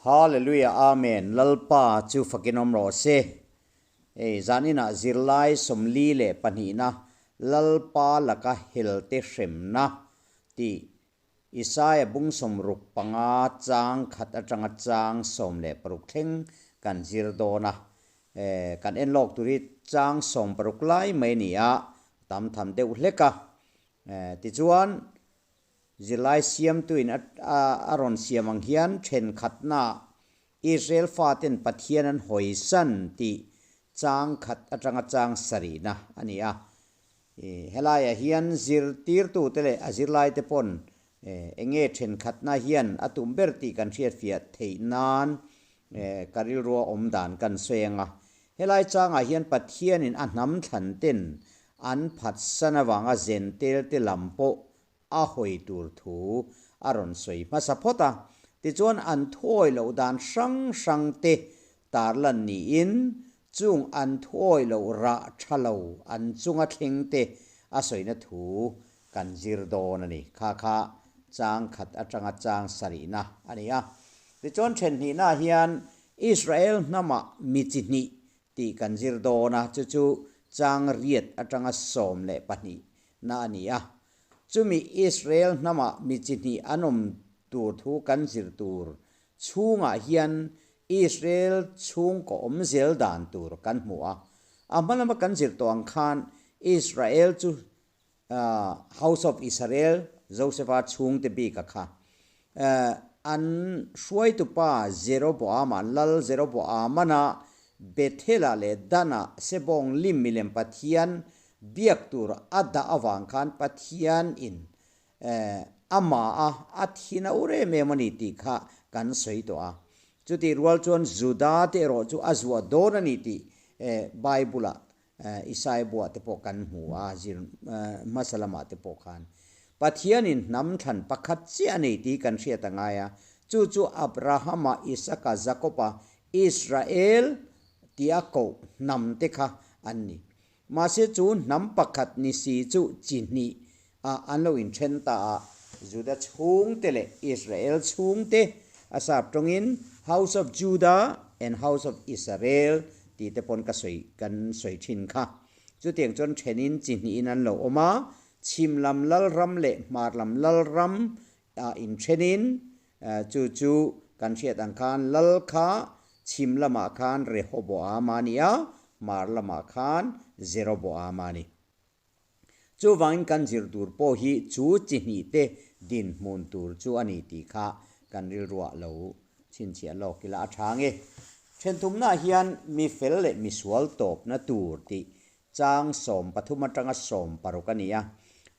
Hallelujah Amen Lalpa chu fakin awm rawh se. Hei zaninah zirlai 42na Lalpa laka helte hremna tih Isaia bung 65 chang khat atanga chang 16 thleng kan zir dawn a. Kan en lawk tur hi chang 16 lai mai a ni a, tam tham deuh hlek a. Tichuan Zirlai siamtuin a rawn siam ang hian thenkhatnaah Israel faten Pathian an hawisan tih chang khat atanga chang sarihna a ni a. Helaiah hian zirtirtute leh a zirlaite pawn eng nge thenkhatna hian a tum ber tih kan hriatfiah theih nan ka rilrua awm dan kan sawi ang a. Helai changah hian Pathianin a hnam thlan ten an phatsan avanga zentelte lam pawh a hawi tur thu a rawn sawi hmasa phawt a. Tichuan an thuawi loh dan hrang hrang te tarlan niin chung an thuawi loh rah tha lo an chunga thleng te a sawina thu kan zir dawn a ni. Kha kha chang khat atanga chang sarihna a ni a. Tichuan then hnihnaah hian Israel hnamah mi chi hnih tih kan zir dawn a, chu chu chang riat atanga 12 na a ni a. Chumi Israel hnamah mi chi hnih an awm tur thu kan zir tur chhungah hian Israel chhungkaw awm zel dan tur kan hmu a. A hma lama kan zir tawh ang khan Israel chu House of Israel, Josepha chhungte bika kha an hruaitupa Jeroboama, Lal Jeroboamana Bethela leh Dana sebawng lim milem Pathian biak tur a dah avang khan Pathian in ama a a thin a ur em em a ni tih kha kan sawi tawh a. Chutih rual chuan Juda te erawh chu a zuah dawn a ni tih Bible ah Isai buah te pawh kan hmu a, zir hmasa lamah te pawh khan. Pathianin hnam thlan pakhat chiah a nei tih kan hriat a ngai a, chu chu Abrahama, Isaka, Jakoba, Israel tia koh hnam te kha an ni. Mahse chu hnam pakhat ni si chu chi hnih ah an lo inthen ta a, Juda chhungte leh Israel chhungte, a sap tawngin House of Judah and House of Israel tih te pawn ka sawi kan sawi thin kha. Chutiang chuan thenin chi hnihin an lo awm a, chhim lam lalram leh hmar lam lalram ah inthenin chu chu kan hriat ang khan lal kha chhim lamah khan Rehoboam a ni a, hmar lamah khan Jeroboam a ni. Chuvangin kan zir tur pawh hi chu chi hnih te dinhmun tur chu a ni tih kha kan rilruah lo chhinchhiah lawk ila a tha nge. Thenthumnaah hian mi fel leh mi sual tawpna tur tih chang 13 atanga 16 a ni a.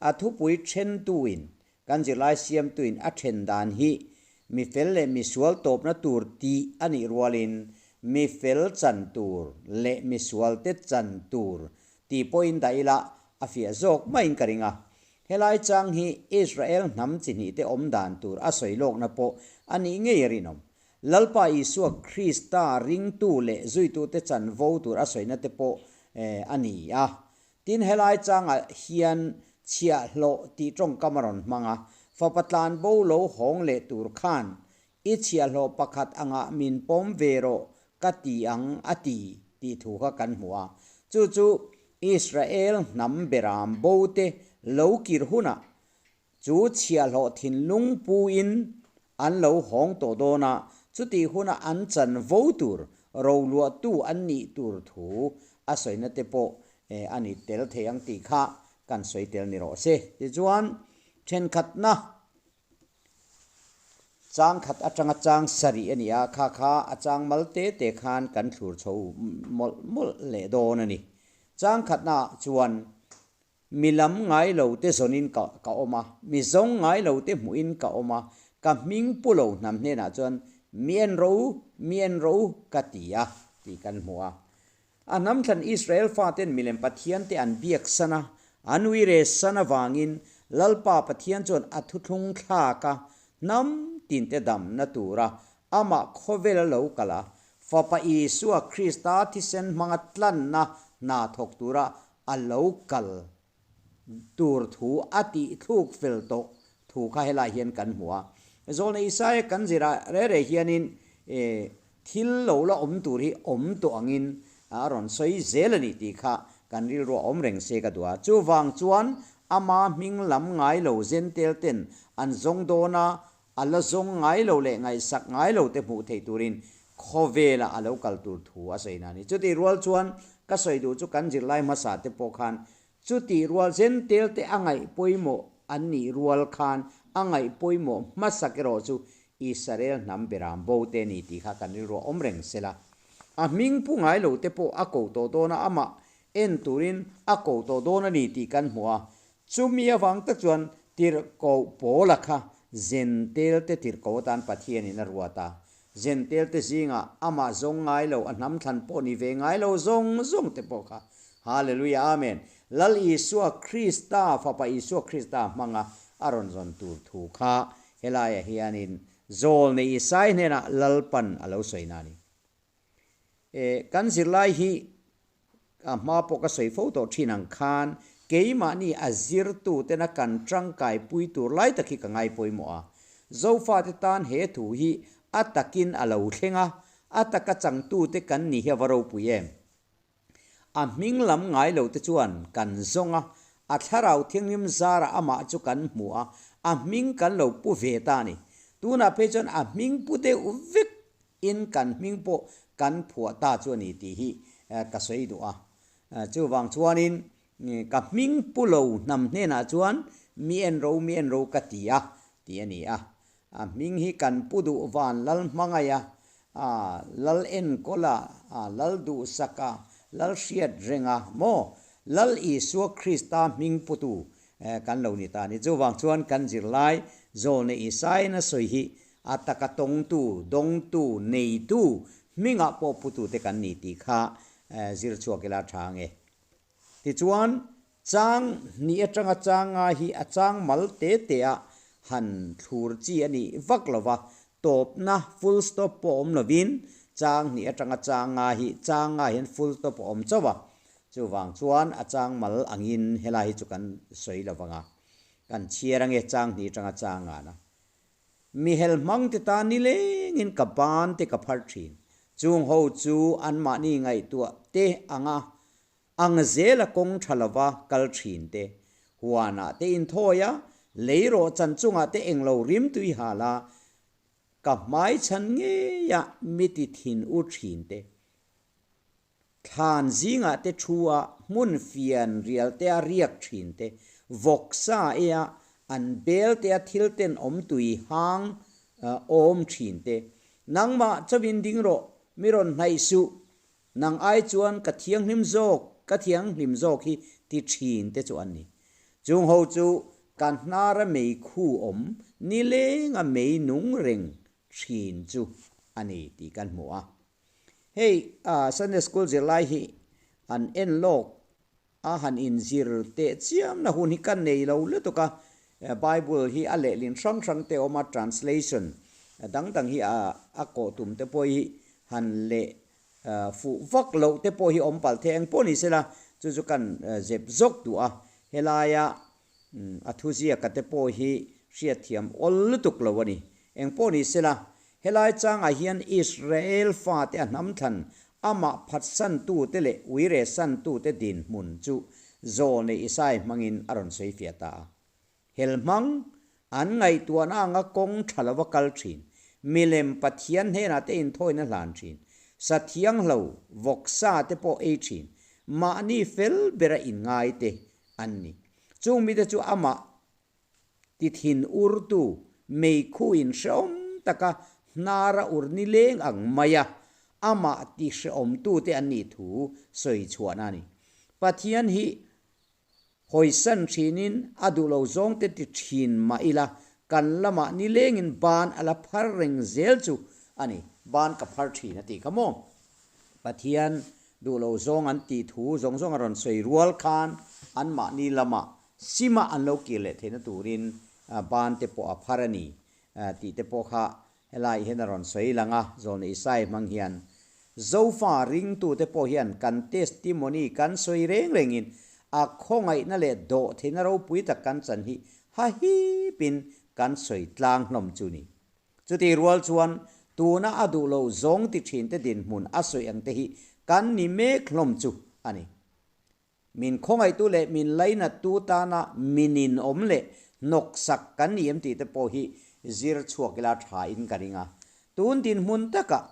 A thupui thentuin kan zirlai siamtuin a then dan hi mi fel leh mi sual tawpna tur tih a nih rualin mi fel chan tur leh mi sualte chan tur tih pawhin dah ila a fiah zawk maiin ka ring a. Helai chang hi Israel hnam chi hnihte awm dan tur a sawi lawkna pawh a nih ngei a rinawm. Lalpa Isua Krista ringtu leh zuitute chanvo tur a sawina te pawh a ni a. Tin helai changah hian chhiahhlawh tih tawngkam a rawn hmang a, fapa tlanbo lo hawng leh tur khan i chhiahhlawh pakhat angah min pawm ve rawh ka ti ang a ti tih thu kha kan hmu a. Chu chu Israel hnam beram bote lo kir hunah chu chhiahhlawh thinlung puin an lo hawng tawh dawn a, chutih huna an chanvo tur roluahtu an nih tur thu a sawina te pawh a ni tel thei ang tih kha kan sawi tel ni rawh se. Tichuan, thenkhatna chang khat atanga chang sarih a ni a, kha kha a chang mal te te khan kan thlur chho mawlh mawlh leh dawn a ni. Chang khatnaah chuan Mi lam ngai lo te zawnin ka ka awm a, mi zawng ngai lo te hmuhin ka awm a, ka hming pu lo hnam hnenah chuan mi en rawh u, mi en rawh u ka ti a, tih kan hmu a. A hnam thlan Israel faten milem Pathian te an biak san a, an uire san avangin Lalpa Pathian chuan a thuthlung thlak a, hnam tinte damna tura amah khawvel a lo kal a, Fapa Isua Krista thisen hmanga tlanna hna thawk tura a lo kal tur thu a tih thluk fel tawh thu kha helai hian kan hmu a. Zawlna Isaia kan zirah reh reh hianin Thil lo la awm tur hi awm tawh angin a rawn sawi zel a ni tih kha kan rilru a awm reng se ka duh a. Chuvang chuan ama hming lam ngai lo Zentel ten an zawng dawn a, a la zawng ngai lo leh ngaihsak ngai lo te hmuh theih turin khawvelah a lo kal tur thu a sawi na a ni. Chutih rual chuan ka sawi duh chu kan zirlai hmasa te pawh khan Chutih rual Zentel te a ngaih pawimawh an nih rual khan a ngaih pawimawh hmasak erawh chu Israel hnam beram bo te a ni tih kha kan rilru a awm reng sela. A hming pu ngai lo te pawh a ko tawh dawn a, amah en turin a ko tawh dawn a ni tih kan hmu a. Chumi avang tak chuan tirhkoh Paula kha Zentel te tirhkoh atan Pathianin a ruat a. Zentel te zingah amah zawng ngai lo, a hnam thlan pawh ni ve ngai lo zawng zawng te pawh kha Hallelujah Amen Lal Isua Krista Fapa Isua Krista hmanga a rawn zawn tur thu kha helaiah hianin Zawlnei Isai hnenah Lalpan a lo sawi na a ni. E, kan zirlai hi a hma pawh ka sawi fo tawh thin ang khan keimahni a zirtutena kan tangkai pui tur lai tak hi ka ngai pawimawh a. Zofate tan he thu hi a takin a lo thleng a, a taka changtute kan ni hi a va ropui em? A hming lam ngai lo te chuan kan zawng a, a thlarau thianghlim zarah amah chu kan hmu a, a hming kan lo pu ve ta a ni. Tunah phei chuan a hming pu deuh vek in kan hming pawh kan phuah ta chu a ni tih hi ka sawi duh a. Chuvang chuanin ka hming pu lo hnam hnenah chuan mi en ro mi en ro ka ti a tih a ni a. A hming hi kan pu duh van Lal hmangaih a, a Lal enkawl a, a Lal duhsak a, Lal hriat reng a maw? Lal Isua Krista hming putu kan lo ni ta a ni. Chuvang chuan kan zirlai Zawlne Isaiah-in a sawi hi a taka tawngtu, dawngtu, neitu hmingah pawh putute kan ni tih kha zir chhuak ila tha ang e. Tichuan, chang hnih atanga chang nga hi a chang mal te te a han thlur chi a nih vak lo va, tawpna, full stop, pawh awm lovin chang hnih atanga chang nga hi chang nga hian full stop a awm chauh a. Chuvang chuan a chang mal angin helai hi chu kan sawi lo vang a, kan chhiar ange chang hnih atanga chang nga na. Mihel hmangte tan nilengin ka ban te ka phar thin. Chung ho chu anmahni ngaihtuah te anga ang zela kawng tha lova kal thin te, huanah te inthawi a, lei rawh chan chungah te englo rim tui hal a, ka hmai chhan ngeia mi ti thin u thin te. Thlan zingah te thu a, hmun fian rial te a riak thin te, vawksa e a, an bel te a thil ten awm tui hang awm thin te. Nangmah chauhin ding rawh, mi rawn hnaih suh, nang ai chuan ka thianghlim zawk, ka thianghlim zawk hi ti thin te chu an ni. Chung ho chu ka hnara meikhu awm, nilenga mei nung reng thin chu a ni tih kan hmu a. Hei Sunday School zirlai hi an en lawk a, han inzir teh chiamna hun hi ka nei lo lutuk a, Bible hi a lehlin hrang hrang te awm a, translation dang dang hi a kawh tum te pawh hi han leh fuh vak loh te pawh hi awm palh thei eng pawh ni sela chu chu kan zep zawk duh a, helaia A thuziaka te pawh hi hriatthiam awl lutuk lo a ni. Engpawh ni sela, helai changah hian Israel fate a hnam thlan amah phatsantute leh uiresantute dinhmun chu Zawlnei Isai hmangin a rawn sawi fiah ta a. Helhmang, an ngaihtuahna anga kawng tha lova kal thin, milem Pathian hnenah te inthawina hlan thin, sa thianghlo, vawksa te pawh ei thin, mahni fel bera inngai te an ni. Chung mite chu amah ti thin urtu meikhuin hrehawm taka hnara ur nileng ang maia amah ti hrehawmtute an nih thu sawi chhuahna a ni. Pathian hi hawisan thinin a duh lo zawngte ti thin mah ila kan lamah nilengin ban a la phar reng zel chu a ni. Ban ka phar thin a tih kha maw? Pathian duh lo zawng an tih thu zawng zawng a rawn sawi rual khan anmahni lamah sima an lo kir leh theihna turin ban te pawh a phar a ni tih te pawh kha helai hian a rawn sawi lang a, Zawlna Isai hmang hian Zofa ringtute pawh hian kan testimony kan sawi reng rengin a khawngaihna leh dawhtheihna ropui tak kan chan hi hahipin kan sawi tlang hlawm chu ni. Chutih rual chuan Tuna a duh lo zawng ti thinte dinhmun a sawi ang te hi kan ni mek hlawm chu a ni. Min khawngaihtu leh min lainattu tana minin awm leh hnawksak kan ni em tih te pawh hi zir chhuak ila tha in ka ring a. Tun dinhmun takah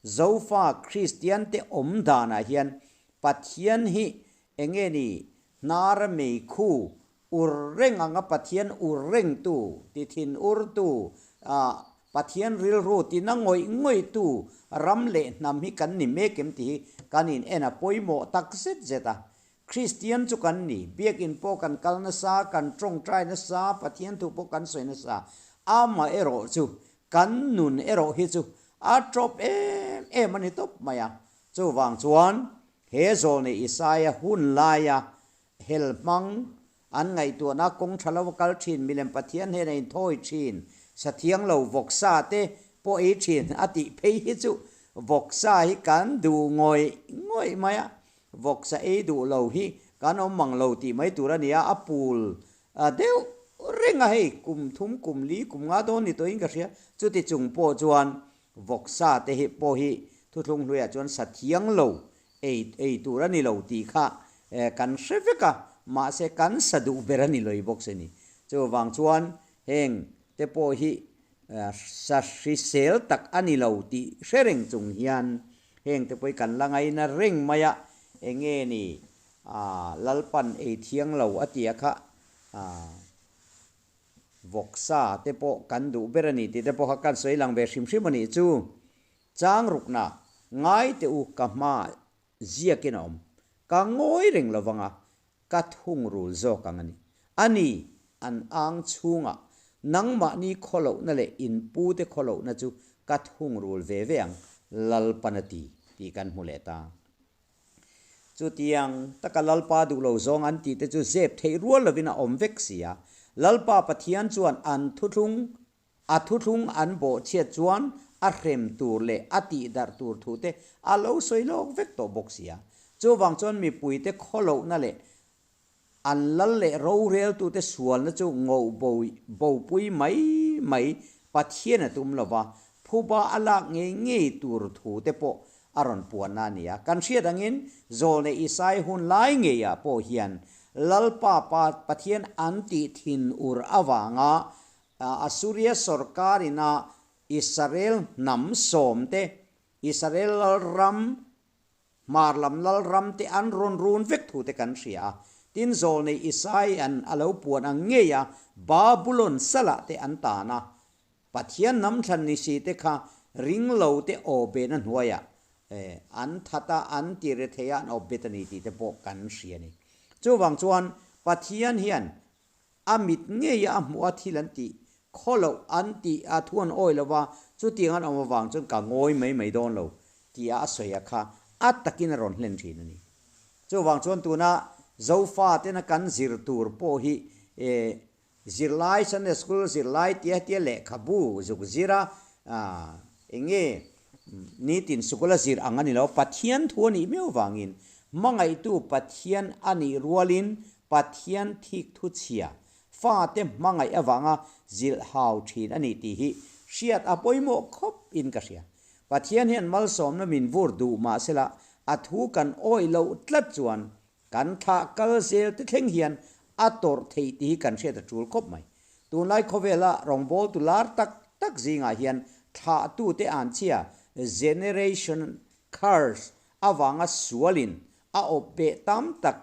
Zofa Kristian te awm danah hian Pathian hi enge ni hnar meikhu ur reng anga Pathian ur rengtu, ti thin urtu, Pathian rilru tina ngawih ngawihtu ram leh hnam hi kan ni mek em tih hi kan in en a pawimawh tak zet zet a. Kristian chu kan ni, biakin pawh kan kal nasa, kan tawngtai nasa, Pathian thu pawh kan sawi nasa, amaherawh chu kan nun erawh hi chu a tawp em em a ni tawp mai a. Chuvang chuan he zawlnei Isaia hun laia Hel hmang, an ngaihtuahna kawng tha lo a kal thin, milem Pathian hnena inthawi thin, sathiang lo vawksa te pawh ei thin a tih phei hi chu vawksa hi kan duh ngawih ngawih mai a, vawksa ei duh lo hi kan awm mang lo tih mai tur a ni a, a pul deuh reng a hei kum thum kum li kum nga dawn ni tawhin ka hria, chuti chung pawh chuan vawksa te hi pawh hi thuthlung hluiah chuan sathiang lo Ei ei tur a ni lo tih kha kan hre vek a, mahse kan sa duh ber a ni loi bawk se ni. Chuvang chuan heng te pawh hi sa hrisel tak a ni lo tih hre reng chung hian heng te pawh hi kan la ngaina reng mai a, enge ni Lalpan ei thiang lo a tia kha vawksa te pawh kan duh ber a ni tih te pawh kha kan sawi lang ve hrim hrim a nih chu. Chang rukna, ngai teh u ka hma ziakin a awm. Ka ngawi reng lo vang a, ka thungrul zawk ang a ni. A ni, an ang chhungah nangmahni khawlohna leh in pute khawlohna chu ka thungrul ve ve ang, Lalpan a ti, tih kan hmu leh ta. Chutiang taka Lalpa duh lo zawng an tihte chu zep theih rual lovin a awm vek si a. Lalpa Pathian chuan an thuthlung A thuthlung an bawhchhiat chuan a hrem tur leh a tihdarh tur thute a lo sawi lawk vek tawh bawk si a. Chuvang chuan mipuite khawlohna leh an lal leh roreltute sualna chu ngoh bopui mai mai Pathian a tum lova, phuba a lak ngei ngei tur thute pawh a rawn puanna a ni a. Kan hriat angin Zawlne Isai hun lai ngeiah pawh hian Lalpa Pathian an tih thinur avanga Assuria sorkarin a Israel hnam sawmte, Israel lalram, hmar lam lalram te an rawn run vek thu te kan hria a. Tin, zawlnei Isaia'n a lo puan ang ngei a, Babulon salah te an tan a. Pathian hnam thlan ni si te kha ringlo te aw behna hnuaiah an that a, an ti re thei a, an awp bet a ni tih te pawh kan hria a ni. Chuvang chuan Pathian hian A mit ngei a hmuh a thil an tih khaw loh an tih a thu an awi lo va, chutiang an awm avang chuan ka ngawi mai mai dawn lo tia a sawi a kha a takin a rawn hlen thin a ni. Chuvang chuan tuna Zofa tena kan zir tur pawh hi zirlai Sunday School zirlai tia hetia lehkhabu zuk zir a eng nge nitin sikul a zir ang a ni lo, Pathian thu a nih miau vangin hmangaihtu Pathian a nih rualin Pathian thik thu chhia, fate hmangaih avanga zilh hau thin a ni tih hi hriat a pawimawh khawp in ka hria. Pathian hian malsawmna min vur duh mahsela a thu kan awih loh tlat chuan kan thlah kal zel te thleng hian a tawrh theih tih hi kan hriat a tul khawp mai. Tunlai khawvela rawngbawltu lar tak tak zingah hian thlahtute an chhia, generation curse, avanga sualin a awp beh tam tak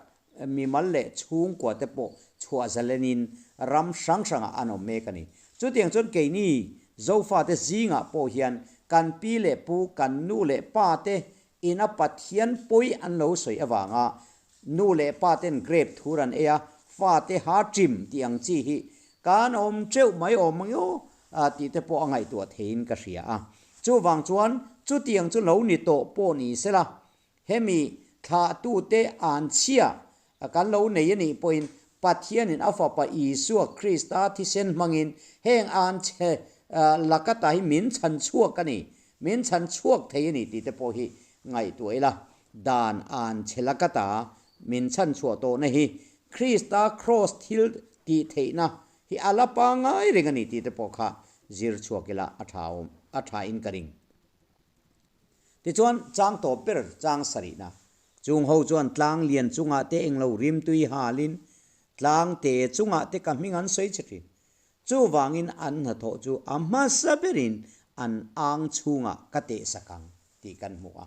mimal leh chhungkua te pawh chhuah zalenin ram hrang hrangah an awm mek a ni. Chutiang chuan keini Zofate zingah pawh hian kan pi leh pu, kan nu leh pa te ina Pathian pawi an lo sawi avanga nu leh pa ten grape thur an ei a, fate ha ṭim tih ang chi hi kan awm ṭeuh mai awm ang emaw tih te pawh a ngaihtuah theiin ka hria a. Chuvang chuan chutiang chu lo ni tawh pawh ni sela, Hemi thlahtute an chhia a kan lo nei a nih pawhin Pathianin a Fapa Isua Krista thisen hmangin heng an chhe laka ta hi min chhan chhuak a ni, min chhan chhuak thei a ni tih te pawh hi ngaihtuah ila. Dan an chhe laka ta min chhan chhuah tawhna hi Krista kraws thil tih theihna hi a la pangai reng a ni tih te pawh kha zir chhuak ila a tha awm, a tha in ka ring. Tichuan, chang tawp ber chang sarihna chung ho chuan tlang lian chungah te englo rimtui halin tlang te chungah te ka hming an sawi che thin. Chuvangin an hnathawh chu a hmasa berin an ang chhungah ka tehsak ang tih kan hmu a.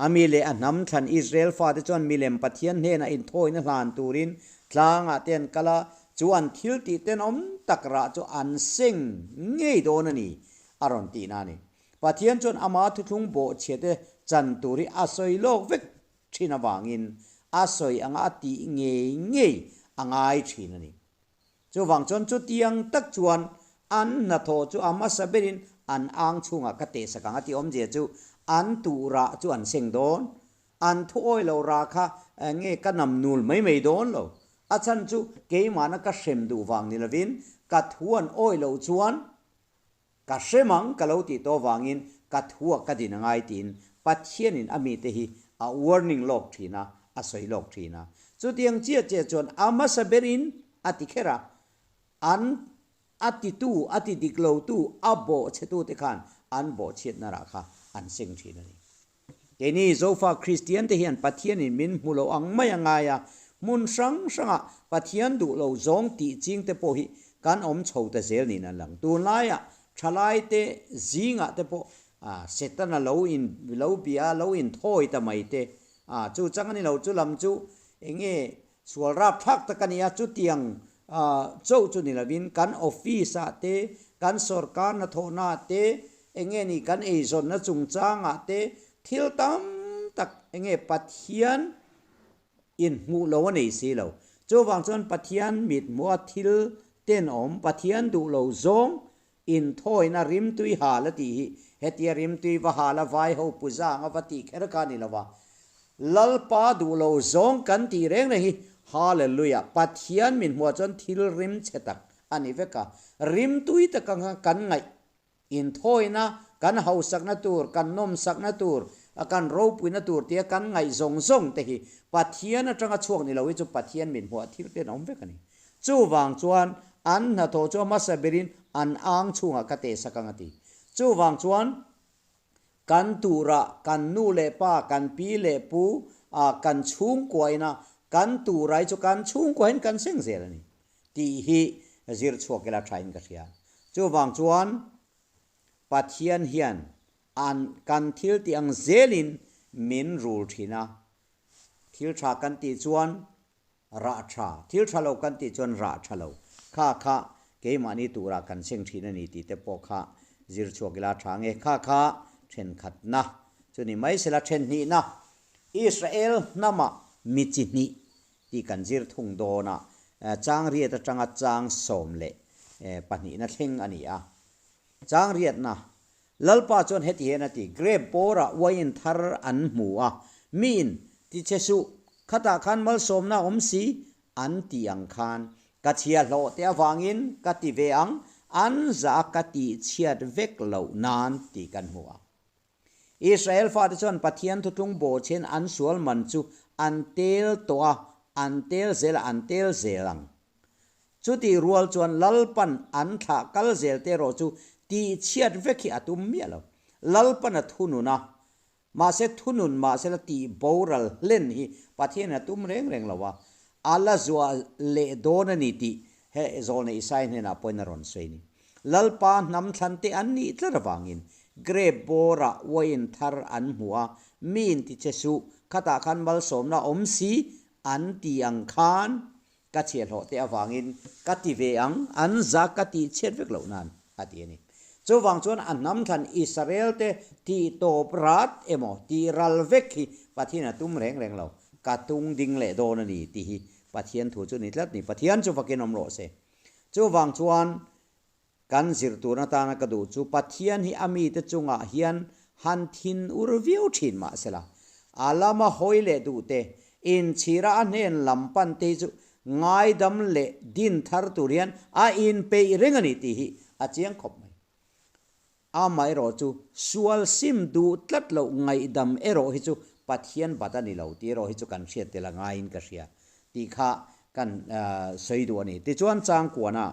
A mi leh a hnam thlan Israel fate chuan milem Pathian hnenah inthawina hlan turin tlangah te an kal a, chu an thil tih tenawm tak rah chu an seng ngei dawn a ni, a rawn tihna a ni. Pathian chuan ama thuthlung bawhchhiate chan tur hi a sawi lawk vek thin avangin a sawi anga a tih ngei ngei a ngai thin a ni. Chuvang chuan chutiang tak chuan an hnathawh chu a hmasa berin an ang chhungah ka tehsak ang a tih awmzia chu an tuh rah chu an seng dawn. An thu awi lo rah kha nge ka nam nul mai mai dawn lo. A chhan chu keimahna ka hrem duh vang ni lovin ka thu an awi loh chuan Ka hrem ang ka lo tih tawh vangin ka thua ka din a ngai tiin Pathianin a mite hi a warning lawk thin a, a sawi lawk thin a. Chutiang chiah chiah chuan a hmasa berin a ti kher a, an a titu, a ti dik lotu, a bawhchhetute khan an bawhchhiatna rah kha an seng thin a ni. Keini Zofa Kristian te hian Pathianin min hmu lo ang mai a ngai a, hmun hrang hrangah Pathian duh lo zawng tih ching te pawh hi kan awm chho ta zel niin an lang. Tunlaiah thalai te zingah te pawh Setana lo in lo bia lo inthawi ta mai te, chu chang a ni lo, chu lam chu eng nge sual rapthlak tak a ni a, chutiang chauh chu ni lovin kan office ah te, kan sorkar hnathawhna ah te, eng nge ni kan eizawnna chungchangah te thil tam tak eng nge Pathian inhmuh lo a nei si lo. Chuvang chuan Pathian mithmuha thil tenawm, Pathian duh lo zawng inthawina rimtui hal a tih hi hetia rimtui va hal a vai ho puza anga va tih kher kha a ni lo va. Lalpa duh lo zawng kan tih reng reng hi Hallelujah Pathian min hmuah chuan thil rim chhe tak a ni vek a, rimtui tak anga kan ngaih Inthawina, kan hausakna tur, kan nawmsakna tur, kan ropuina tur tia kan ngaih zawng zawng te hi Pathian atanga chhuak ni lo hi chu Pathian min hmuah thil ten a awm vek a ni. Chuvang chuan an hnathawh chu a hmasa berin an ang chhungah ka tehsak ang a ti. Chuvang chuan kan turah kan nu leh pa, kan pi leh pu, kan chhungkuaina kan tura hi chu kan chhungkuain kan seng zel a ni. Tih hi zir chhuak ila thain ka hria. Chuvang chuan Pathian hian an kan thil tih ang zelin min rul thin a. Thil tha kan tih chuan rah tha, thil tha lo kan tih chuan rah tha lo. Kha kha keimahni turah kan seng thin a ni tih te pawh kha zir chhuak ila tha nge. Kha kha thenkhatna chu ni mai sela thenhnihna Israel hnamah mi chi hnih tih kan zir thung dawn a, chang riat atanga chang 12na thleng a ni a. Chang riatna, Lalpa chuan heti hian a ti, Grape bawrah uaiin thar an hmu a, miin, Ti che suh, khatah khan malsawmna a awm si, an ti ang khan, ka chhia hlawh te avangin ka ti ve ang, an za ka tihchhiat vek loh nan tih kan hmu a. Israel fate chuan Pathian thutlung bawhchhen an sual man chu an tel tawh a, an tel zel a, an tel zel ang. Chutih rual chuan Lalpan an thlah kal zel te erawh chu tihchhiat vek hi a tum miah lo. Lalpan a thunun a, mahse thunun mahsela tih boral hlen hi Pathianin a tum reng reng lo a, a la zuah leh dawn a ni tih he Zawlnei Isaiah hnenah pawhin a rawn sawi a ni. Lalpa hnam thlan te an nih tlat avangin grape bawrah uaiin thar an hmu a, mi in ti che suh, khatah khan malsawmna awm si an ti ang khan ka chhiahhlawh te avangin ka ti ve ang, an za ka tih chhiat vek loh nan a ti a ni. Chuvang chuan a hnam thlan Israel te tih tawp rat emaw tih ral vek hi Pathian a tum reng reng lo, ka tung ding leh dawn a ni tih hi Pathian thu chu ni tlat ni, Pathian chu fakin awm rawh se. Chuvang chuan kan zir tur atana ka duh chu Pathian hi a mite chungah hian han thin ur viau thin mah sela, a lama hawi leh duhte, inchhira a hnen lam pan te hi chu ngaidam leh din thar tur hian a inpeih reng a ni tih hi a chiang khawp mai. Amaherawh chu sual sim duh tlat loh ngaihdam erawh hi chu Pathian bat a ni lo tih erawh hi chu kan hriat tel a ngaiin ka hria tih kha kan sawi duh a ni. Tichuan changkuana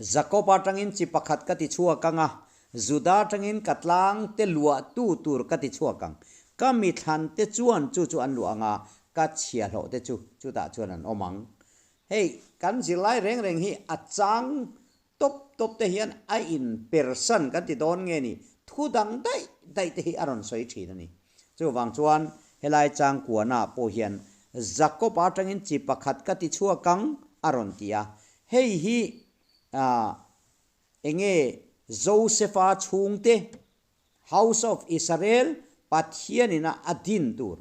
Jakob atangin chi pakhat ka ti chhuak ang a, Juda atangin ka tlang te luahtu tur ka ti chhuak ang. Ka mi thlan te chuan chu chu an luah ang a, ka chhiahhlawh te chu chutah chuan an awm ang. Hei, kan zirlai reng reng hi a chang tawp tawp te hian a in persan kan ti dawn nge ni, thu dang daih daih te hi a rawn sawi thin a ni. Chuvang chuan helai changkuana pawh hian Jakob-a atangin chi pakhat ka ti chhuak ang a rawn ti a. Hei hi enge Josefa chhungte House of Israel Pathianin a a din tur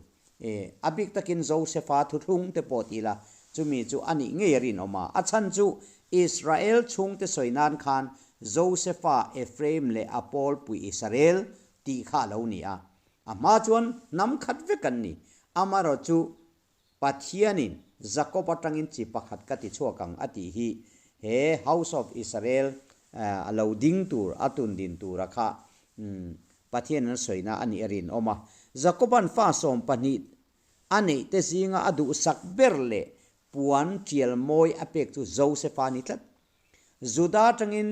a bik takin Josefa thuthlung te pawh ti ila chumi chu a nih ngei a rinawm a. A chhan chu Israel chhungte sawi nan khan Josefa, Ephraim leh a pawlpui Israel tih kha a lo ni a. A hma chuan hnam khat vek an ni. Amaherawhchu chu Pathianin Jakob atangin chi pakhat ka ti chhuak ang a tih hi he House of Israel a lo ding tur, a tun din tura kha Pathianin a sawina a nih a rinawm a. Jakoban fa 12 a neih te zinga a duhsak ber leh puan tial mawi a pek chu Josefa a ni tlat. Juda atangin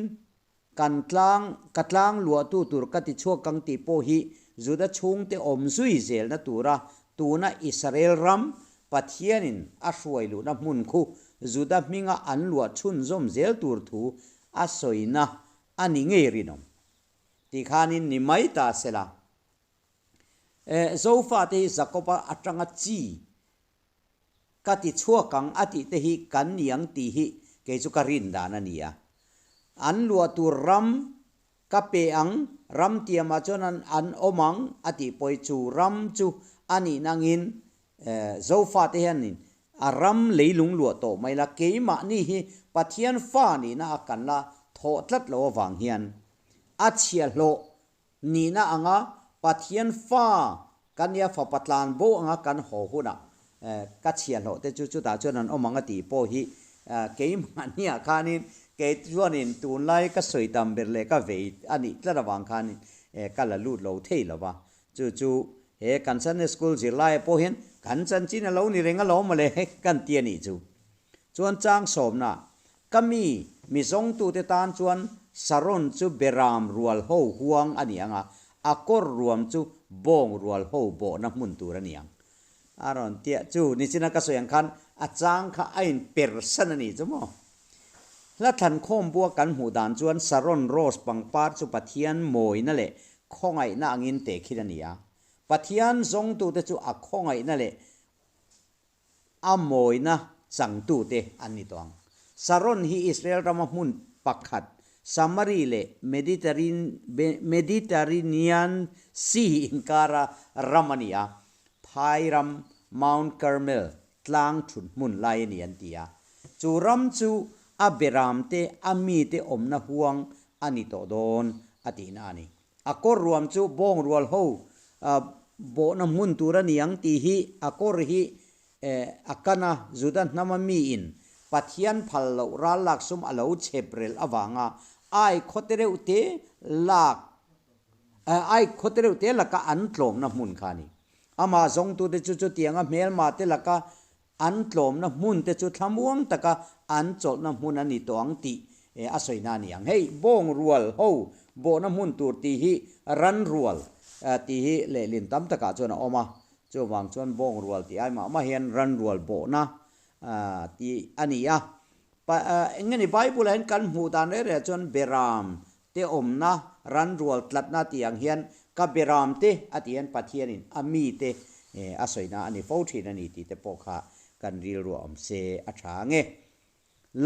Kan tlang, ka tlang luahtu tur ka ti chhuak kang tih pawh hi Juda chhungte awm zui zelna tura tuna Israel ram Pathianin a hruai luhna hmun khu Juda hminga an luah chhunzawm zel tur thu a sawina a ni ngei rinawm. Ti khanin ni mai ta sela. Eh, Zofate hi Jakoba atanga chi Ka ti chhuak ang a tih te hi kan ni ang tih hi kei chu ka rin dan a ni a. An luah tur ram ka pe ang, ram tiamah chuan an an awm ang a tih pawh hi chu ram chu a nih nangin Zofate hianin a ram leilung luah tawh mai la, keimahni hi Pathian fa nihna a kan la thawh tlat lo avang hian a chhiahhlawh Nihna anga Pathian fa kan nia fapa tlan bo anga kan haw hunah ka chhiahhlawh te chu chutah chuan an awm ang a tih pawh hi keimahniah khanin kei chuanin tunlai ka sawi tam ber leh ka vei a nih tlat avang khanin ka la lut lo thei lo va. Chu chu he kan Sunday School zirlaiah pawh hian kan chanchin a lo ni reng alawm mawle kan ti a nih chu. Chuan chang sawmna Ka mi, mi zawngtute tan chuan Saron chu beram rual ho huang a ni ang a, a kawr ruam chu bawng rual ho bawhna hmun tur a ni ang. A rawn tia chu nichina ka sawi ang khan a chang kha a in persan a ni chu maw? Hla thlan khawmbua kan hmuh dan chuan Saron rose pangpar chu Pathian mawina leh khawngaihna angin tehkhin a ni a. Pathian zawngtute chu a khawngaihna leh A mawina changtute an ni tawh ang. Saron hi Israel rama hmun pakhat, Samari leh Mediterranean Sea inkara ram a ni a, phai ram Mount Carmel tlang thut hmun lai a ni an ti a. Chu ram chu a beramte, a mite awmna huang a ni tawh dawn a tihna a ni. A kawr ruam chu bawng rual ho bawhna hmun tur a ni ang tih hi a kawr hi a kan a, Juda hnama miin Pathian phal loh ral lak sum a lo chhep rel avanga ai khawte reuh te lak ai khawte reuh te laka an tlawmna hmun kha a ni. Amah zawngtute chu chutianga hmelma te laka An tlawmna hmun te chu thlamuang taka an chawlhna hmun a ni tawh ang tih a sawina a ni ang. Hei bawng rual ho bawhna hmun tur tih hi ran rual tih hi lehlin tam takah chuan a awm a, chuvang chuan bawng rual tih ai mah mah hian ran rual bawhna tih a ni a. Eng nge ni Bible ah hian kan hmuh dan reng reng ah chuan beram te awmna, ran rual tlatna tih ang hian ka beram te a tih hian Pathianin a mite a sawina a ni fo thin a ni tih te pawh kha kan rilruah awm se a tha ang e.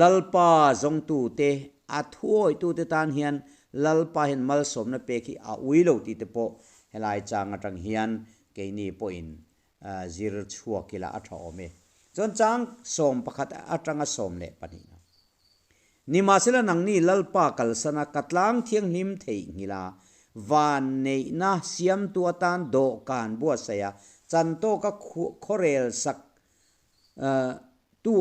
Lalpa zawngtute, a thuawihtute tan hian Lalpa hian malsawmna pek hi a ui lo tih te pawh helai chang atang hian keini pawhin zir chhuak ila a tha awm e. Chuan chang 11 atanga 12. Nimahsela nangni Lalpa kalsana ka tlang thianghlim theihnghilh a, vanneihna siamtu atan dawhkan buatsaih a, chantawka khawrel sak tu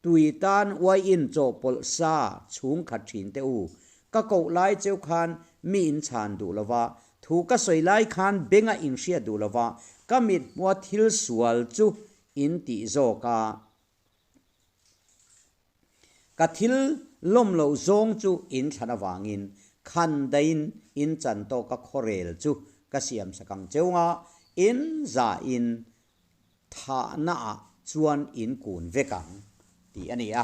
tui tan uaiin chawhpawlh sa chhungkhat thin teh u. Ka koh lai cheu khan mi in chhan duh lova, thu ka sawi lai khan benga in hriat duh lova, ka mit hmua thil sual chu in tih zawk a. Ka thil lawm loh zawng chu in thlan avangin Khan daiin in chan tawka khawrel chu ka siamsak ang cheu nga, in zahin thahnaah chuan in kun vek ang, tih a ni a.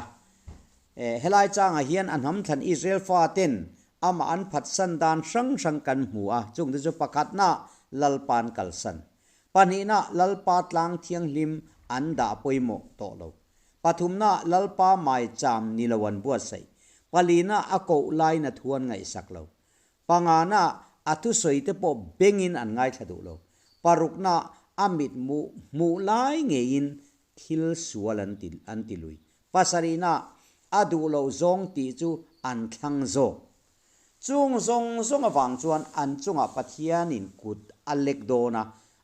Helai changah hian a hnam thlan Israel faten amah an phatsan dan hrang hrang kan hmu a, chungte chu pakhatna Lalpa'n kalsan, pahnihna Lalpa tlang thianghlim an dah pawimawh tawh lo, pathumna Lalpa maicham ni lo an buatsaih, palina a koh laina thu an ngaihsak lo, Pangana a thusawi te pawh bengin an ngaithla duh lo. Parukna a mitmu hmuh lai ngeiin thil sual an ti an ti lui. Pasarihna a duh loh zawng tih chu an thlang zawk. Chung zawng zawng avang chuan an chungah Pathianin kut a lek dawn a,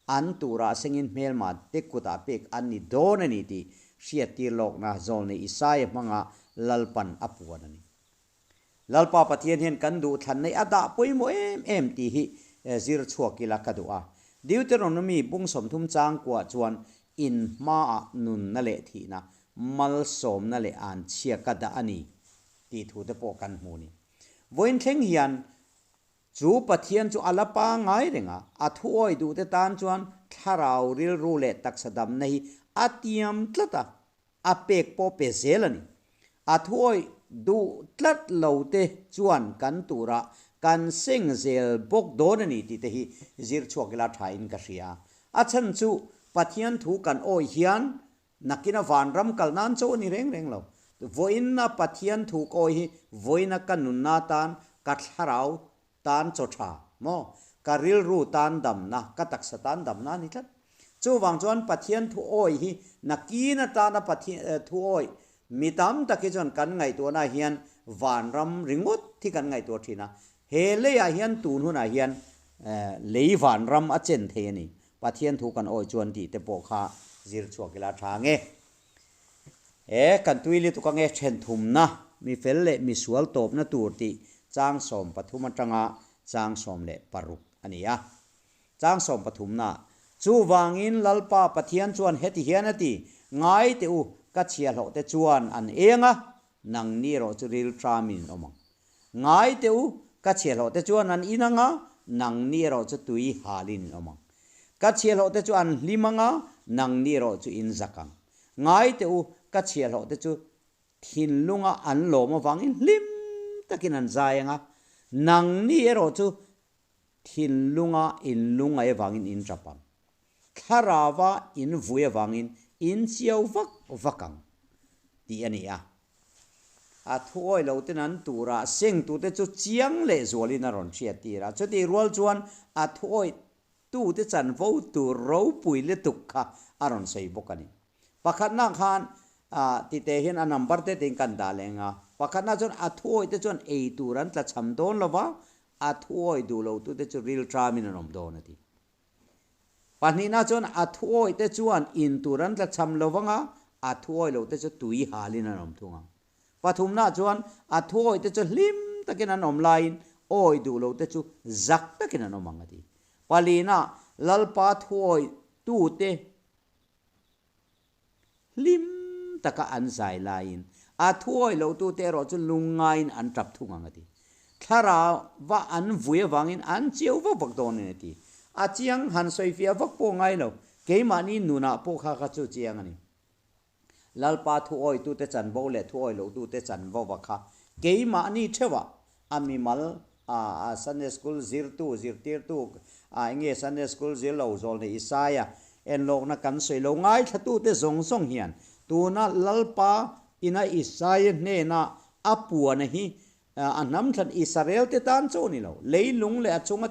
an turah sengin hmelma te kutah pek an ni dawn a ni tih hriattir lawkna Zawlnei Isaia hmanga Lalpan a puan a ni. Lalpa Pathian hian kan duhthlan neih a dah pawimawh em em tih hi zir chhuak ila ka duh a. Deuteronomy bung 30 chang kuah chuan in hmaah nunna leh thihna, malsawmna leh anchhia ka dah a ni tih thu te pawh kan hmu ni. Vawiin thleng hian chu Pathian chu a la pangngai reng a, a thuawi duhte tan chuan thlarau rilru leh taksa damna hi a tiam tlat a. A pek pawh pe zel a ni. A thuawih duh tlat lo te chuan kan turah kan seng zel bawk dawn a ni tih te hi zir chhuak ila tha in ka hria. A chhan chu Pathian thu kan awih hian nakina vanram kal nan cho a ni reng reng lo. Vawiinna Pathian thu ka awih hi vawiina ka nunna tan ka thlarau tan chaw tha maw? Ka rilru tan damna, ka taksa tan damna a ni tlat. Chuvang chuan Pathian thu awih hi nakin atana Pathian thu awih mi tam tak hi chuan kan ngaihtuahna hian vanram ringawt hi kan ngaihtuah thin a. He leiah hian tun hunah hian lei vanram a chen thei a ni. Pathian thu kan awih chuan tih te pawh kha zir chhuak ila tha nge. He kan tui lutuk ange thenthumna, mi fel leh mi sual tawpna tur tih chang 13 atanga chang 16 a ni a. Chang 13na, Chuvangin Lalpa Pathian chuan heti hian a ti, Ngai teh u, ka chhiahhlawh te chuan an eng a, nangni erawh chu rilṭamin in awm ang. Ngai teh u, ka chhiahhlawh te chuan an in ang a, nangni erawh chu tui halin in awm ang. Ka chhiahhlawh te chu an hlim ang a, nangni erawh chu in zak ang. Ngai teh u, ka chhiahhlawh te chu thinlunga an lawm avangin hlim takin an zai ang a, nangni erawh chu thinlunga in lungngaih avangin in tap ang. Thlarauva in vui avangin in chiau vak vak ang, tih a ni a. A thuawi lo ten an turah sengtute chu chiang leh zualin a rawn hriat tir a. Chutih rual chuan a thuawi tute chanvo tur ropui lutuk kha a rawn sawi bawk a ni. Pakhatna khan tite hian a number te tein kan dah leng a. Pakhatna chuan a thuawi te chuan ei tur an tlachham dawn lo va, a thuawi duh lo tute chu rilṭamin an awm dawn a ti. Pahnihna chuan a thuawi te chuan in tur an tlachham lo vang a, a thuawi lo te chu tui halin an awm thung ang. Pathumna chuan a thuawi te chu hlim takin an awm laiin awi duh lo te chu zak takin an awm ang a ti. Palina, Lalpa thuawi tute Hlim taka an zai laiin a thuawi lotute erawh chu lungngaiin an tap thung ang a ti. Thlarauva an vui avangin an chiau vak vak dawn a ni a ti. A chiang han sawifiah vak pawh ngai lo, keimahni nunah pawh kha kha chu chiang a ni. Lalpa thuawitute chanvo leh thuawi lotute chanvova kha keimahni theuhah a mimal a Sunday School zirtu, zirtirtu, a enge Sunday School zir lo zawl nei Isaia enlawkna kan sawi lo ngaithlatute zawng zawng hian tuna Lalpa ina Isaia hnena a puana hi a hnam thlan Israel te tan chauh a ni lo, leilung leh a chunga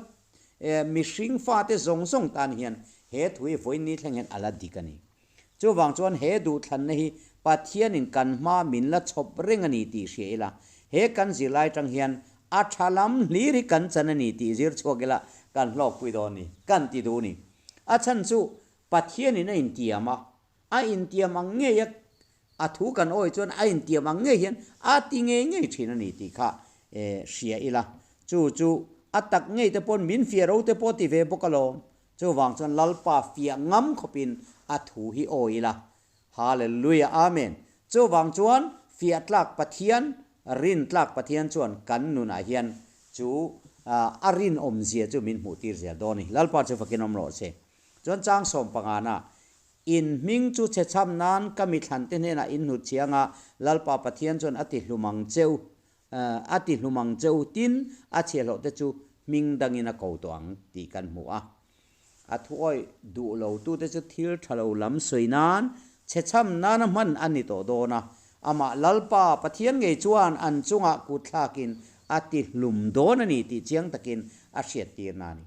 mihring fate zawng zawng tan hian he thu hi vawiin thleng hian a la dik a ni. Chuvang chuan he duhthlanna hi Pathianin kan hma min la chhawp reng a ni tih hria ila, he kan zirlai tang hian a tha lam hlir hi kan chan a ni tih zir chhuak ila kan hlawkpui dawn ni, kan ti duh ni. A chhan chu Pathianin a intiam a, a intiam ang ngei a, a thu kan awi chuan a intiam ang ngei hian a ti ngei ngei thin a ni tih kha hria ila. Chu chu a tak ngei te pawn min fiah ro te pawh ti ve bawk alawm. Chuvang chuan Lalpa fiah ngam khawpin a thu hi awi ila. Hallelujah Amen. Chuvang chuan fiah tlak Pathian, rin tlak Pathian chuan kan nunah hian Chu a rinawmzia chu min hmuhtir zel dawn a ni. Lalpa chu fakin awm rawh se. Chuan chang sawmpangana In hming chu chhechham nan ka mithlante hnenah in hnut chiang a, Lalpa Pathian chuan a ti hlum ang che u, a ti hlum ang che u, tin, a chhiahhlawhte chu hming dangin a ko tawh ang tih kan hmu a. A thuawih duh lotute chu thil tha lo lam sawi nan, chhechham nana hman a ni tawh dawn a. Amah Lalpa Pathian ngei chuan an chungah kut thlakin a ti hlum dawn a ni tih chiang takin a hriattirna a ni.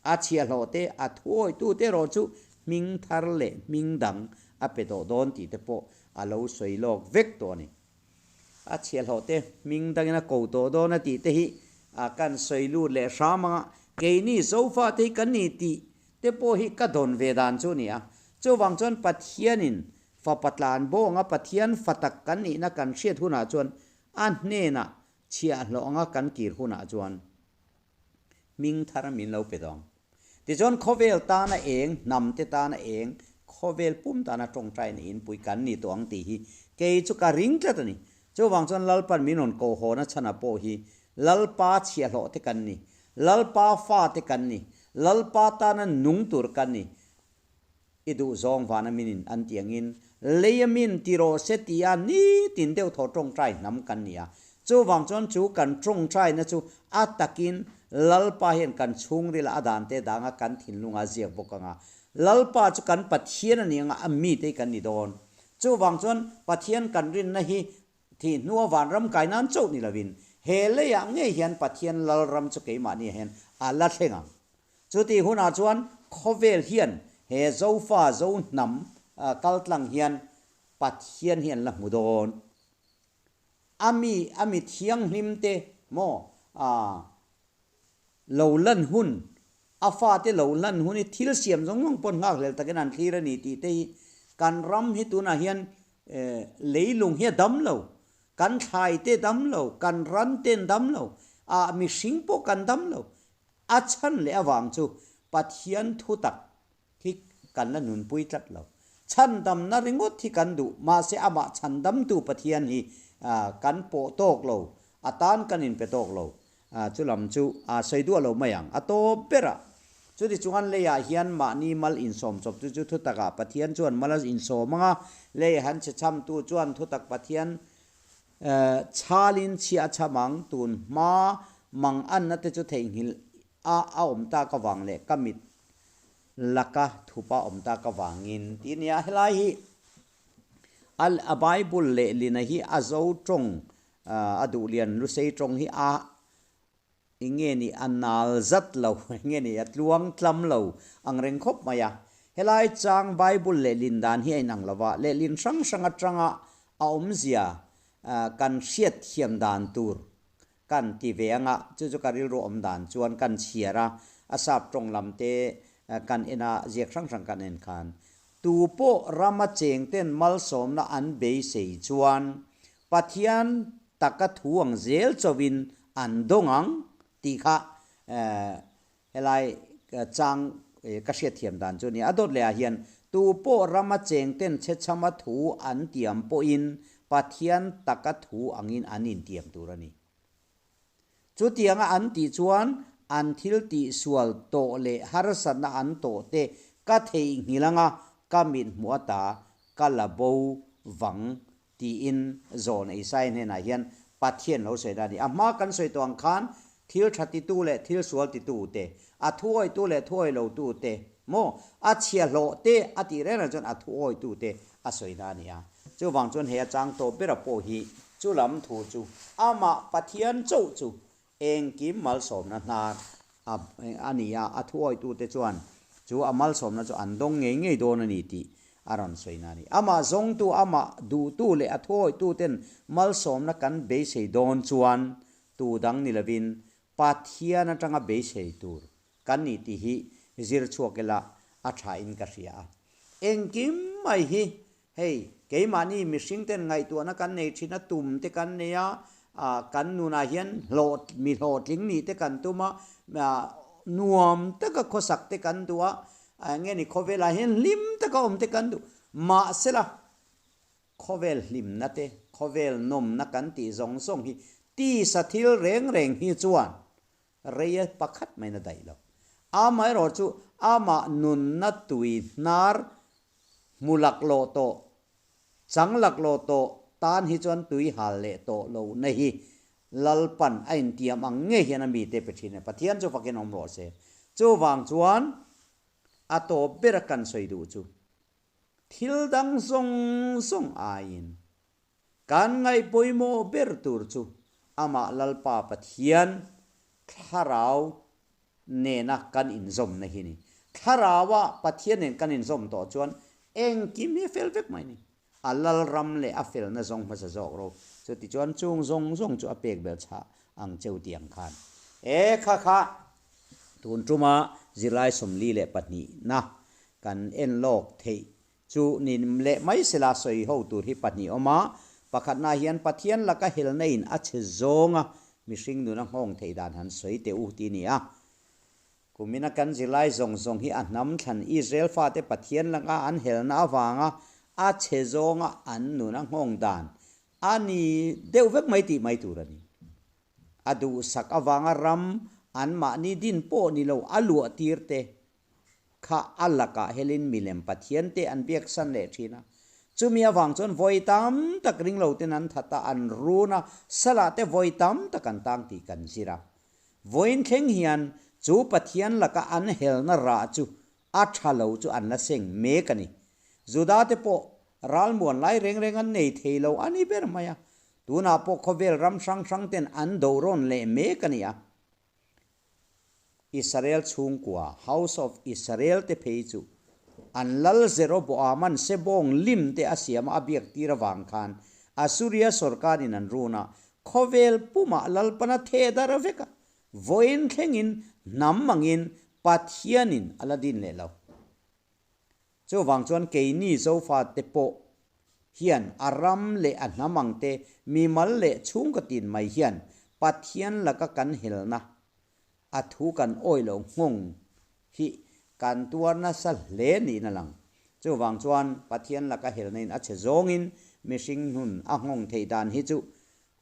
A chhiahhlawhte, a thuawihtute erawh chu hming thar leh hming dang a pe tawh dawn tih te pawh a lo sawi lawk vek tawh a ni. A chhiahhlawhte hming dangin a ko tawh dawn a tih te hi a kan sawi lut leh hram anga keini Zofate hi kan ni tih te pawh hi ka dawn ve dan chu a ni a. Chuvang chuan Pathianin fapa tlan bawnga Pathian fa tak kan nihna kan hriat hunah chuan a hnenah chhiahhlawh anga kan kir hunah chuan hming thar min lo pe dawng. Tichuan khawvel tana eng, hnam te tana eng, khawvel pum tana tawngtai na inpui kan ni tawh ang tih hi kei chu ka ring tlat a ni. Chuvang chuan Lalpan min rawn kohhawna chhana pawh hi Lalpa chhiahhlawh te kan ni, Lalpa fa te kan ni, Lalpa tana nung tur kan ni. I duh zawng vana minin an ti angin lei a min ti rawh se tia nitin deuh thaw tawngtai hnam kan ni a. Chuvang chuan chu kan tawngtaina chu a takin Lalpa hian kan chhungrila a dan te danga kan thinlunga ziak bawk anga Lalpa chu kan Pathian a ni anga a mite hi kan ni dawn. Chuvang chuan Pathian kan rinna hi thih hnua vanram kai nan chauh ni lovin he leiah ngei hian Pathian Lalram chu keimahni ah hian a la thleng ang. Chutih hunah chuan khawvel hian he Zofa Zohnam kaltlang hian Pathian hi an la hmu dawn. A mi a mi thianghlim te maw lo lan hun, a fate lo lan hun hi thil siam zawng zawng pawn nghakhlel takin an thlir a ni tih te hi kan ram hi tunah hian leilung hi a dam lo, kan thlai te dam lo, kan ran te an dam lo, ah mihring pawh kan dam lo. A chhan leh avang chu Pathian thutak hi kan la nunpui tlat lo. Chhandamna ringawt hi kan duh, mahse amah chhandamtu Pathian hi kan pawh tawk lo, a tan kan inpe tawk lo. Chu lam chu a sawi duah lo mai ang. A tawp berah, chuti chuan leiah hian mahni mal insawm chawp chu chu thutakah Pathian chuan mal a insawm ang a, lei han chhechhamtu chuan thutak Pathian Chhalin chhia a chham ang, tun hma mang anna te chu theihnghilh a a awm tak avang leh ka mit laka thupa awm tak avangin tih a nia. Helai hi a Bible lehlina hi a zo tawng a duhlian lusei tawng hi a Enge ni a nal zat lo, enge ni a tluang tlam lo ang reng khawp mai a. Helai chang Bible lehlin dan hi a inang lo va, lehlin hrang hrang atanga a awmzia kan hriat thiam dan tur kan ti ve anga, chu chu ka rilru awm dan chuan kan chhiar a, a sap tawng lam te kan en a, ziak hrang hrang kan en khan tu pawh rama cheng ten malsawmna an beisei chuan Pathian taka thu ang zel chauhin an dawng ang tih kha helai chang ka hriatthiam dan chu a ni. A dawt lehah hian tu pawh rama chengten chhechhama thu an tiam pawhin Pathian taka thu angin an intiam tur a ni. Chutianga an tih chuan an thil tihsual tawh leh harsatna an tawh te ka theihnghilh anga ka mithmuh ata ka la bo vang Tiin Zawn Isaiah hnenah hian Pathian lo sawi na a ni. A hma kan sawi tawh ang khan thil tha titu leh thil sual titu te, a thuawitu leh thuawi lotu te maw, a chhiahhlawh te a tih reng reng chuan a thuawitu te a sawi na a ni a. Chuvang chuan he a chang tawp bera pawh hi chu lam thu chu amah Pathian chauh chu Engkim malsawmna hnar a a ni a, a thuawitute chuan chu a malsawmna chu an dawng ngei ngei dawn a ni tih a rawn sawi na a ni. Amah zawngtu, amah duhtu leh a thuawituten malsawmna kan beisei dawn chuan tu dang ni lovin Pathian atanga beisei tur kan ni tih hi zir chhuak ila a tha in ka hria a. Engkim mai hi Hei, keimahni mihring ten ngaihtuahna kan nei thin a, tum te kan nei a, kan nunah hian hlawh, mi hlawhtling nih te kan tum a, nuam taka khawsak te kan duh a, eng nge ni khawvelah hian hlim taka awm te kan duh. Mahsela, khawvel hlimna te, khawvel nawmna kan tih zawng zawng hi tisa thil reng reng hi chuan. Rei a pakhat maiin a daih lo. Amaherawhchu amah nunna tui hnar hmu laklawh tawh, chang laklawh tawh tan hi chuan tui hal leh tawh lohna hi Lalpan a intiam ang ngei hian a mite pe thin a, Pathian chu fakin awm rawh se. Chuvang chuan a tawp bera kan sawi duh chu thil dang zawng zawng aiin Kan ngaih pawimawh ber tur chu amah Lalpa Pathian Thlarau nena kan inzawmna hi ni. Thlarauah Pathian nen kan inzawm tawh chuan engkim hi a fel vek mai ni. A Lalram leh a felna zawng hmasa zawk ro. Chutichuan chung zawng zawng chu a pek belh chhah ang cheu tih ang khan. E kha kha tun tuma zirlai 42na kan en lawk theih Chu ni leh mai sela sawi ho tur hi pahnih awm a, pakhatna hian Pathian laka helna in a chhe zawnga mihring nuna nghawng theih dan han sawi teh u ti ni a. Kumina kan zirlai zawng zawng hi a hnam thlan Israel fate Pathian laka an helna avanga a chhe zawnga an nuna nghawng dan a ni deuh vek mai tih mai tur a ni. A duhsak avanga ram anmahni din pawh ni lo a luah tir te kha a lakah helin milem pathiante an biaksan leh thin a. Chumi avang chuan vawi tam tak ringloten an that a, an run a, salah te vawi tam tak an tang tih kan zir a. Vawiin thleng hian chu pathian laka an helna rah chu a tha lo chu an la seng mek a ni. Juda te pawh ralmuan lai reng reng an nei thei lo a ni ber mai a. Tunah pawh khawvel ram hrang hrang ten an dorawn leh mek a ni a. Israel chhungkua, House of Israel, te phei chu an lal Jeroboaman sebawng lim te a siam a biak tir avang khan Assuria sawrkarin an run a, khawvel pumah lalpana theh dar vek a, vawiin thlengin hnam angin Pathianin a la din leh lo. Chuvang chuan keini Zofate pawh hian a ram leh a hnam ang te, mimal leh chhungkaw tin mai hian Pathian laka kan helna, a thu kan awih loh nghawng hi kan tuar nasa hle niin a lang. Chuvang chuan Pathian laka helna in a chhe zawngin mihring hnun a nghawng theih dan hi chu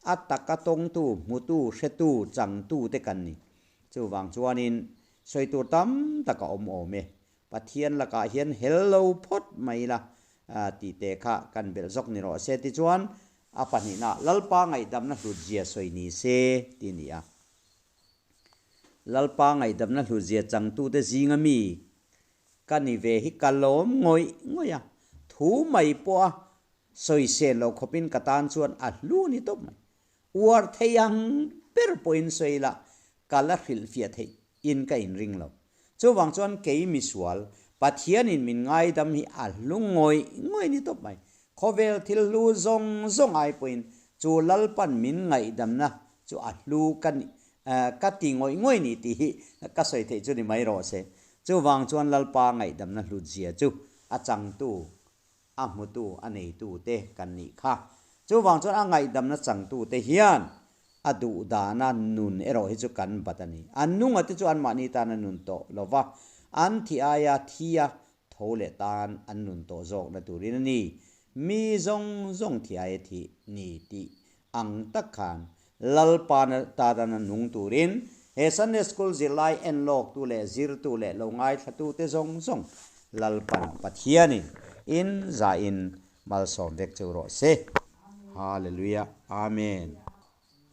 a taka tawngtu, hmutu, hretu, changtu te kan ni. Chuvang chuanin sawi tur tam tak a awm awm e. Pathian lakah hian hel lo phawt mai ila tih te kha kan belh zawk ni rawh se. Tichuan, a pahnihna, Lalpa ngaihdamna hlutzia sawi ni se tih a ni a. Lalpa ngaihdamna hlutzia changtute zinga mi ka ni ve hi ka lawm ngawih ngawih a, thu mai pawha sawisel lo khawpin ka tan chuan a hlu ni tawp mai. Uar thei ang ber pawhin sawi ila ka la hrilhfiah theih in ka inring lo. Chuvang chuan kei misual, Pathianin min ngaidam hi a hlu ngawih ngawih ni tawp mai. Khawvel thil hlu zawng zawng ai pawhin chu Lalpan min ngaihdamna chu a hlu ka ni ka ti ngawih ngawih ni tih hi ka sawi theih chu ni mai rawh se. Chuvang chuan Lalpa ngaihdamna hlutzia chu a changtu a hmutu, a neitute kan nih kha. Chuvang chuan a ngaihdamna changtute hian a duhdana nun erawh hi chu kan bat a ni. An nunga te chu anmahni tan a nun tawh lo va, an thi aia thia tho leh tan an nun tawh zawkna turin a ni. Mi zawng zawng thi aia thih ni tih ang tak khan Lalpa tana nung turin he Sunday School zirlai enlawktu leh zirtu leh lo ngaithlatute zawng zawng Lalpan Pathianin in zahin malsawm vek cheu rawh se. Hallelujah. Amen.